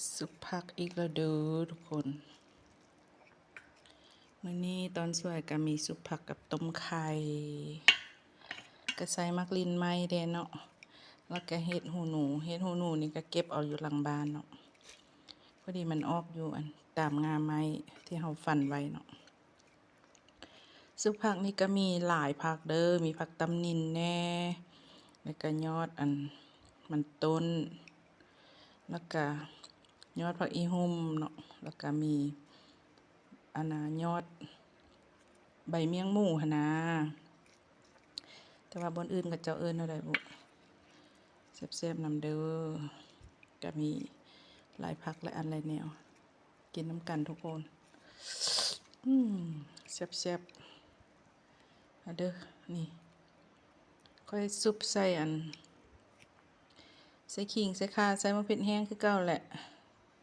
ຊຸບຜັກອີກແລ້ວເດີທຸກຄົນ. ມື້ນີ້ຕອນສວຍກະມີຊຸບຜັກກັບຕົ້ມໄຂ່ ກະໃສ່ໝາກລິ້ນໄມ້ແດ່ເນາະ ແລ້ວກະເຫັດຫູໜູ. ເຫັດຫູໜູນີ້ກະເກັບເອົາຢູ່ຫຼັງບ້ານເນາະ ພໍດີມັນອອກຢູ່ອັນຕາມງ່າໄມ້ທີ່ເຮົາຝັນໄວ້ເນາະ. ຊຸບຜັກນີ້ກະມີຫຼາຍຜັກເດີ ມີຜັກຕຳນິນແດ່ ແລ້ວກະຍອດອັນມັນຕົ້ນ ແລ້ວກະຍອດຜັກອີ່ຫຸ່ມເນາະ ແລ້ວກະມີອັນນາຍອດໃບມ້ຽງໝູຫັ້ນນາ ແຕ່ວ່າບ່ອນອື່ນເຂົາເຈົ້າເອີ້ນແນວໃດບຸ. ແຊບໆນຳເດີ ກະມີຫຼາຍຜັກຫຼາຍອັນຫຼາຍແນວ. ກິນນຳກັນທຸກຄົນ. ອືມ ແຊບໆ ມາເດີ. ນີ້ ຂ້ອຍຊຸບໃສ່ອັນ ໃສ່ຂີງ ໃສ່ຂ່າ ໃສ່ໝາກເຜັດແຫ້ງຄືເກົ່າແຫຼະ.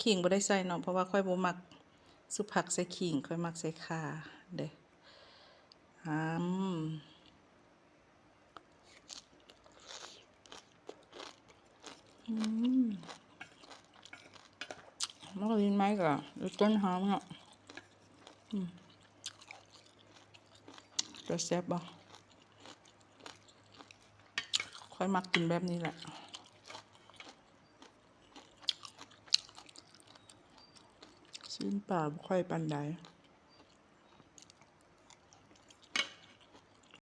ຂີງບໍ່ໄດ້ໃສ່ເນາະ ເພາະວ່າຂ້ອຍບໍ່ມັກຊຸບຜັກໃສ່ຂີງ ຂ້ອຍມັກໃສ່ຂ່າເດີ. ອາມ ອືມ ໝາກລິ້ນໄມ້ກະຢູ່ຕົ້ນເຮົາເນາະ. ອືມ ຈະແຊບບໍ່? ຂ້ອຍມັກກິນແບບນີ້ແຫຼະ. ຊີ້ນປາບໍ່ຄ່ອຍປານໃດ.